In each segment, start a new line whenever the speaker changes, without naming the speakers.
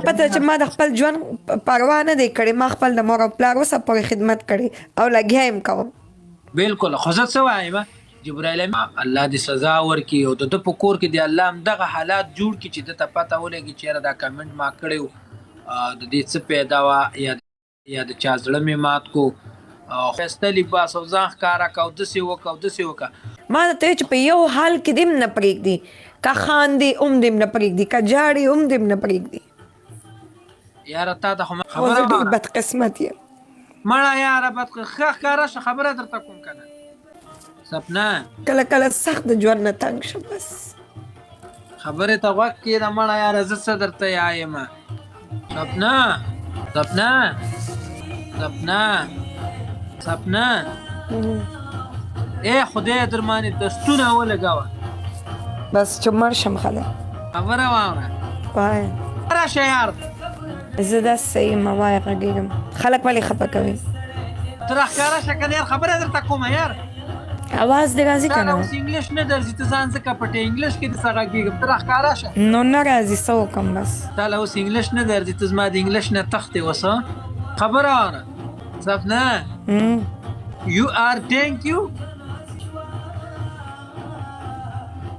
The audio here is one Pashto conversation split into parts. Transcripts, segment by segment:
پته چې ما د خپل ژوند پروا نه دی کړې، ما خپل د مور او پلار اوسه پورې خدمت کړی او لګیا یم کوم.
بلکل خو زه څه وایم جبرائیل امین الله دې سزا ورکړي او د ده په کور کې دې الله همدغه حالات جوړ کړي چې ده ته پته ولګي چې یاره دا کمنټ ما کړی و د دې څه پیدا وه یا یا د چا زړه مې مات کو ښایسته لباس او ځان ښکاره که او داسې وکړه او داسې وکړه.
ما درته ویل چې په یو حال کې دې هم نه پرېږدي، که خاندې هم دې هم نه پرېږدي، که ژاړې هم دې هم نه پرېږدي.
یاره تا ته خو ما
خو زه
خبره
ډېر
واوره.
بدقسمت یم.
مړه یاره بد ښه ښکاره شه خبره درته کوم کنه سپنا.
کله کله سخت د ژوند نه تنګ شم بس.
خبرې ته غوږ کېده مړه یاره زه څه درته یایم سپنا سپنا سپنا سپنا اے خدای در باندې دستونه ولګوه.
بس چې مړ شم ښه ده.
خبره واوره.
وایه.
راشه یار.
زه داسې صحیح یم، وایه غږېږم. خلک ولې خپه کوي؟
ته راښکاره شه کنه یار، خبره درته کوم یار.
اواز دې راځي
تا
کنه؟
له اوس انګلیش نه درځي، ته ځان ځکه پټې، انګلیش کې دې څه غږېږم، ته راښکاره شه.
نو نه راځي، څه وکړم بس.
تا له اوس انګلیش نه درځي، ته زما د انګلیش نه تښتې اوس. خبره واوره سپنا. یو آر تھینک یو.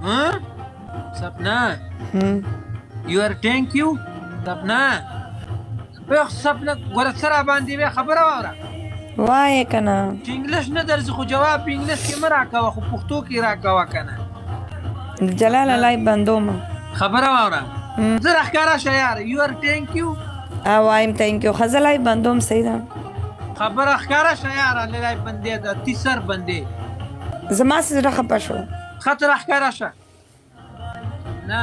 ها سپنا، یو ار تھینک یو سپنا. وخ سپنا ګوره څه را باندې وې، خبره واوره.
وایې کنه.
چې انګلیش نه درځي خو جواب په انګلیش کې مه راکوه، خو پښتو کې راکوه کنه.
جلاله لای بندوم.
خبره واوره، زه راښکاره شه یار. یو ار تھینک یو.
وایم تھینک یو. ښه زه لای بندوم، صحیح ده.
خبره ښکاره شه یاره، لای بندې ده تی سر بندې.
زما څه زړه خپه شو.
ښه ته راښکاره شه نه.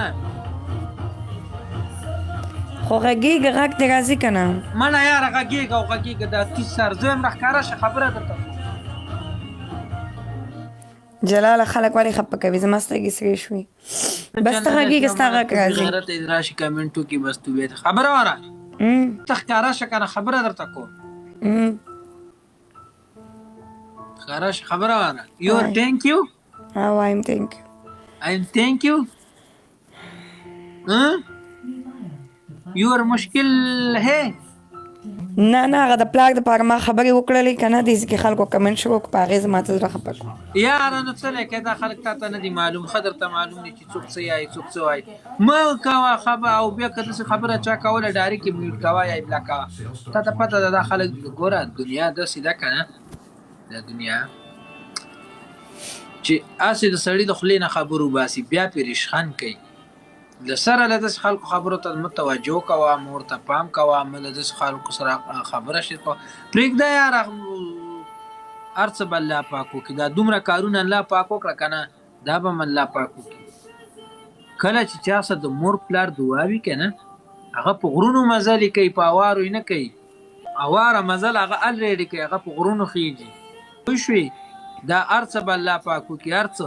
خو غږېږه، غږ دې راځي که نه؟
منه یاره غږېږه او غږېږه دا تی سر. زه وایم راښکاره شه، خبره درته کوم.
جلاله خلک ولې خپه کوي؟ زما سترګې سرې شوې. بس ته غږېږه، ستا غږ راځي.
غیرت راشي کمنټو کې بس تو وې خبره وره. ته ښکاره شه کنه، خبره درته کوم. ښکاره شه، خبره وره. یو ار تھینک یو.
ها وایم تھینک یو.
ایم تھینک یو. یور مشکل هې.
نه نه، هغه د پلار دپاره ما خبرې وکړلې که نه، دې ځکه خلکو کمنټ شروع کړ، په هغې زما ته زړه خپه کړو.
یاره نو څه لکه دا خلک تا ته نه دي معلوم، ښه درته معلوم دي چې څوک څه یایي څوک څه وایي. مه کوه خبه، او بیا که داسې خبره چا کوله ډایرکټ یې میوټ کوه یا یې بلاک کوه. تا ته پته ده دا خلک ګوره دنیا داسې ده که نه، دا دنیا چې هسې د سړي د خولې نه خبر وباسي بیا پرې ریشخند کوي. له سره له داسې خلکو خبرو ته مه توجه کوه، مه ورته پام کوه، مه له داسې خلکو سره خبره شریکه کوه. پرېږده یاره، هر څه به الله پاک وکړي. دا دومره کارونه الله پاک وکړه که نه، دا به هم الله پاک وکړي. کله چې چا سره د مور پلار دعا وي که نه، هغه په غرونو مزلې کوي، په اوارو یې نه کوي. اواره مزل هغه الریډي کوي، هغه په غرونو خېږي. پوه شوې؟ دا هر څه به الله پاک وکړي، هر څه.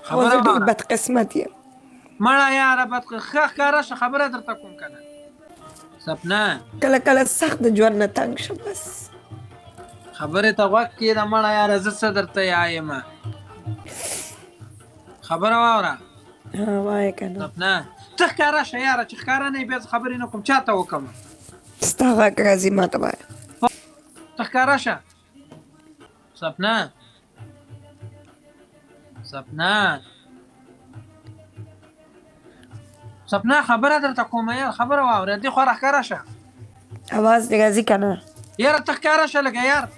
خو زه
خبره
ډېر
واوره.
بدقسمت یم.
مړه یاره بد ښه ښکاره شه، خبره درته کوم کنه سپنا.
کله کله سخت د ژوند نه تنګ شم بس.
خبرې ته غوږ کېده مړه یاره زه څه درته یایم. خبره واوره.
ها وایه کنه.
سپنا ته ښکاره شه یاره، چې ښکاره نه یې بیا زه خبرې نه کوم، چاته وکړم؟
ستا غږ راځي ماته وایه.
ته ښکاره شه سپنا. سپنا سپنا خبره درته کوم یار، خبره واوره، دې خو راښکاره شه.
اواز دې راځي که نه؟
یاره ته ښکاره شه لږه یار.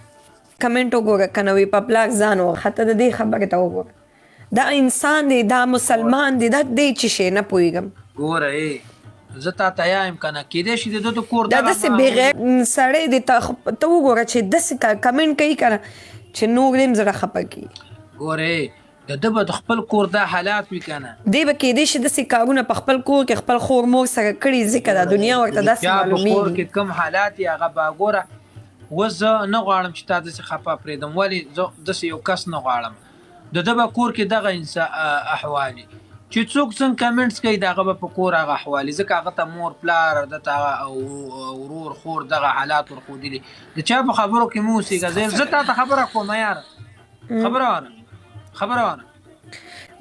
کمنټ وګوره کنه، وی په پلار ځان وخه، ته د دې خبرې ته وګوره، دا انسان دی، دا مسلمان دی، دا دی چې شی نه پوهېږم.
ګوره ای زه تا ته یایم کنه، کېدای شي د ده د کور
دا
دغه
داسې بې سړی دی، ته ته وګوره چې داسې کمنټ کوي کنه چې نور دې هم زړه خپه کړي.
ګوره د ده به د خپل کور دا حالات وي کنه.
دی به کېدای شي داسې کارونه په خپل کور کې خپل خور مور سره کړي، ځکه دا دنیا ورته
د
داسې
چا په کور
معلومیږي.
کې کوم حالات یې هغه به ګوره. اوس زه نه غواړم چې تا داسې خپه پرېږدم، ولې زه داسې یو کس نه غواړم. د ده به کور کې دغه احوال وي چې څوک څنګه کمنټس کوي، د هغه به په کور هغه احوال وي، ځکه هغه ته مور پلار ده ته ورور خور دغه حالات ورښودلي. د چا په خبرو کې مه اوسېږه. زه تا ته خبره کوم یاره، خبره واره، خبره واره.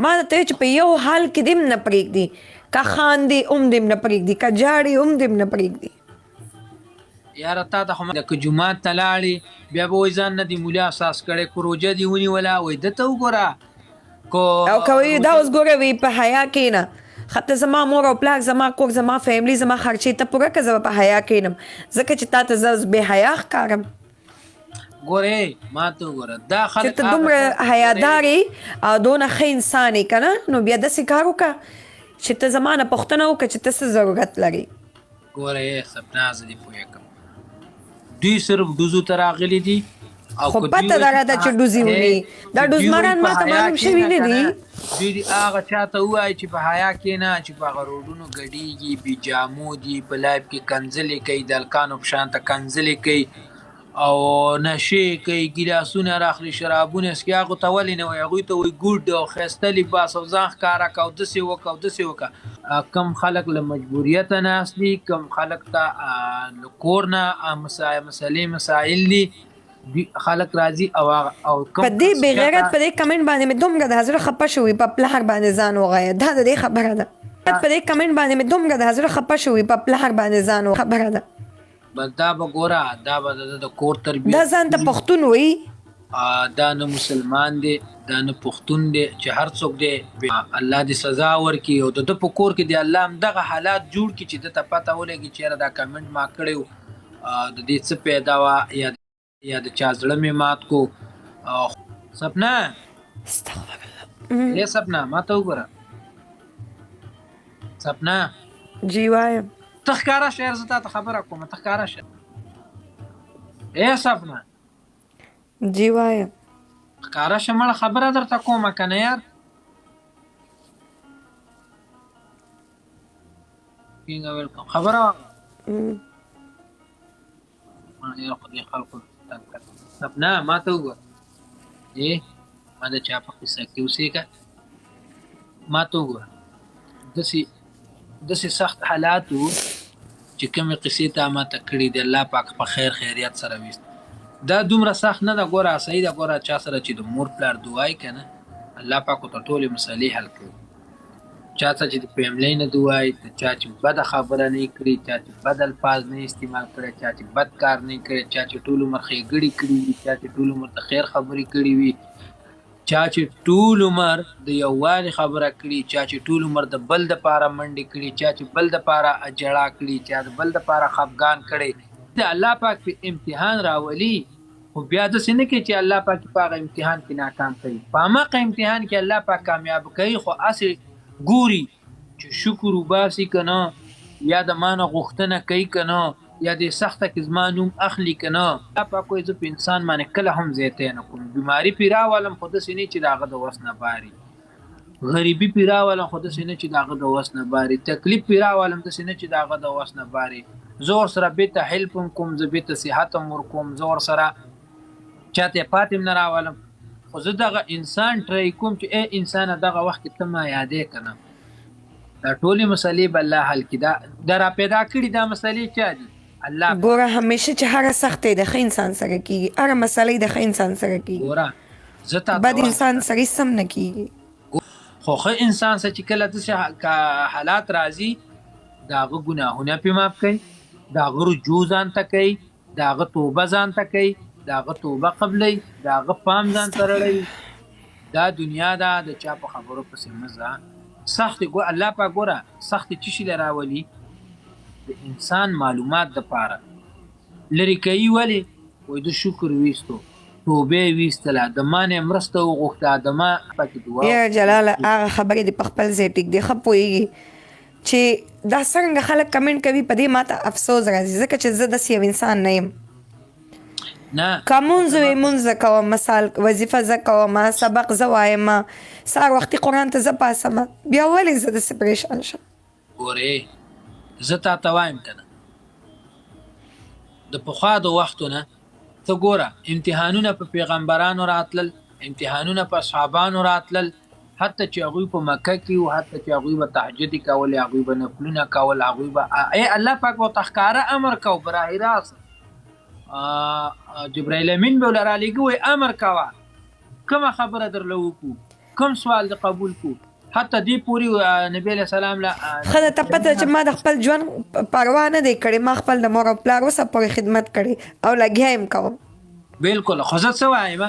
ما درته ویل چې په یو حال کې دې هم نه پرېږدي، که خاندې هم دې نه پرېږدي، که ژاړې هم دې نه پرېږدي.
یاره تا ته خو که جومات ته لاړې بیا به وایي ځان نه دې ملا احساس کړی، که روژه دې ونیوله وایي ده ته وګوره که
او که وایي دا اوس ګوره وي په حیا کښېنه، ته زما مور او پلار، زما کور، زما فیملی، زما خرچې ته پوره که، زه به په حیا کښېنم، ځکه چې تا ته زه اوس بې حیا ښکارم.
ګوره ما ته وګوره دا
چې
خلک
ته
هغه
دومره
ګوره
حیادار یې او دونه ښه انسان یې که نه، نو بیا داسې کار وکړه چې ته زما نه پوښتنه وکړه چې ته څه ضرورت لرې.
ګوره سپنا زه دې پوه کړم، دوی صرف ډوزو ته راغلي دي او
خو
که دوی
پته
وایي
دغه
چې
ده چې ډوزې ونی، دا
چې دوی وایي
ډوزمران
په
ما ته
حیا
معلوم شوي
کښېنه
نه
که
دي.
نه، دوی دې هغه چا ته ووایي چې په حیا کښېنه چې په هغه روډونو ګډېږي، بې جامو دي، په لایف کې کنځلې کوي، د هلکانو په شان ته کنځلې کوي او نشې کوي، ګیلاسونه راخلي، شرابونه څکي، هغو ته ولې نه وایي؟ هغوی ته وایي ګوډ او ښایسته لباس او ځان ښکاره که او داسې وکړه او داسې وکړه. کم خلک له مجبوریته ناست دي، کم خلک ته له کور نه مسلې مسایل دي، خلک راځي او او
کم په دې بې غیرت په دې کمنټ باندې مې دومره د زړه خپه شوي، په پلار باندې ځان وغایه، دا د دې خبره ده. په دې کمنټ باندې مې دومره د زړه خپه شوي، په پلار باندې ځان خبره ده.
بس دا به ګوره دا به د کور تربیت،
دا ځان ته پښتون وایي،
دا نه مسلمان دی، دا نه پښتون دی، چې هر څوک دی الله دې سزا ورکړي او د ده په کور کې دې الله همدغه حالات جوړ کړي چې ده ته پته ولګي چې یاره دا کمنټ ما کړی و، د دې څه پیدا وه، یا د چا زړه مې مات کو. سپنا
استغفر الله.
ای سپنا ما ته وګوره، سپنا.
جی وایم.
ته ښکاره شه یار، زه تا ته خبره کوم، ته ښکاره شه. ای سپنا.
جی وایم.
ښکاره شه مړه، خبره درته کومه که نه یار. کینګ ویلکم، خبره یار خو دې خلکو تنګ کړ. سپنا ما ته وګوره، ای ما د چا په قصه کې اوسېږه، ما ته وګوره، داسې سخت حالات وو چې کومې قصې ته ما ته کړي دي، الله پاک په خیر خیریت سره ویست. دا دومره سخت نه ده، ګوره صحیح ده. ګوره چا سره چې د مور پلار دعای که نه، الله پاک ورته ټولې مسلې حل کوي. چا ته چې د فیملی نه دعای، چا چې بده خبره نه کړي، چا چې بد الفاظ نه استعمال کړي، چا چې بد کار نه کړي، چا چې ټول عمر ښېګړې کړي وي، چا چې ټول عمر د خیر خبرې کړي وي، چا چې ټول عمر د یووالي خبره کړي، چا چې ټول عمر د بل د پاره منډې کړي، چا چې بل د پاره جړا کړي، چا د بل د پاره خفګان کړي، د الله پاک په امتحان راولي. خو بیا داسې نه کوي چې الله پاک په هغه امتحان کې ناکام کوي، په هماغه امتحان کې الله پاک کامیاب کوي. خو هسې ګوري چې شکر وباسي که نه، یا د ما نه غوښتنه کوي که نه، یا دې سخته کې زما نوم اخلي که نه. الله پاک وایي زه په انسان باندې کله هم زیاتی نه کوم، بیماري پرې راولم خو داسې نه چې د هغه د وس نه باري، غریبي پرې راولم خو داسې نه چې د هغه د وس نه باري، تکلیف پرې راولم داسې نه چې د هغه د وس نه باري. زه ورسره بېرته هیلپ هم کوم، زه بېرته صحت هم ورکوم، زه ورسره چاته پاتې هم نه راولم، خو زه دغه انسان ټرای کوم چې ای انسانه دغه وخت کې ته ما یادې که نه. دا ټولې مسلې به الله حل کړي. دا را پیدا کړي دا مسلې چا دي؟ الله.
ګوره همیشه چې هره سختۍ د ښه انسان سره کیږي، هره مسله د ښه انسان سره کیږي.
ګوره زه تا
بد انسان سره هېڅ هم نه کیږي.
خو ښه انسان سره چې کله داسې حالات راځي، د هغه ګناهونه پرې معاف کوي، د هغه رجوع ځان ته کوي، د هغه توبه ځان ته کوي، د هغه توبه قبلوي، د هغه پام ځان ته رړوي. دا دنیا ده، د چا په خبرو پسې مه ځه. سختې ګوره الله پاک ګوره سختې څه شي له راولي؟ د انسان معلومات د پاره لرې کوي. ولې؟ وایي ده شکر ویستو، توبه یې ویستله، د ما نه یې مرسته وغوښته، د ما پکې دعا.
یاره جلاله هغه خبرې دې په خپل ځای ټیک دي. ښه پوهېږي چې دا څرنګه خلک کمنټ کوي، په دې ماته افسوس راځي، ځکه چې زه داسې یو انسان نه یم.
نه
که مونځ وي مونځ زه کوم، مثال وظیفه زه کوم، سبق زه وایم، سهار وختي قرآن ته زه پاڅم، بیا ولې زه داسې پریشان شم؟
ګورې زه تا ته وایم که نه، د پخوا د وختو نه ته ګوره امتحانونه په پیغمبرانو راتلل، امتحانونه په اصحابانو راتلل، حتی چې هغوی په مکه کې وو، حتی چې هغوی به تهجد کول، هغوی به نفلونه کول، هغوی به ای الله پاک ورته ښکاره امر کو براه راست، جبرائیل امین به له رالیږي، وایي امر کوه، کومه خبره درله وکړو، کوم سوال د قبول کو. حتی دې پورې نبی علیه السلام له
ښه ده ته پته چې ما د خپل ژوند پروا نه دی کړې، ما خپل د مور او پلار اوسه پورې خدمت کړی او لګیا یم کوم.
بلکل خو زه څه وایم،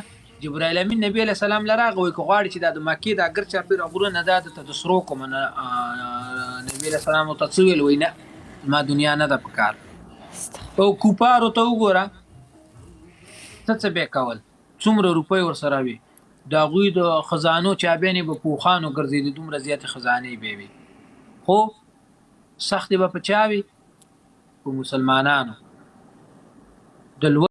جبرائیل امین نبی علیه السلام له راغی وایي که غواړې چې دا د مکې دا ګرد چاپېره غرونه دا درته د سرو کوم، نبی علیه السلام ورته څه ویل؟ وایي نه زما دنیا نه ده پکار. او کوپارو ته وګوره څه څه به کول، څومره روپۍ ورسره وي، د هغوی د خزانو چابیانې به په اوښانو ګرځېدې، دومره زیاتې خزانې به وي، خو سختې به په چا وي؟ په مسلمانانو. د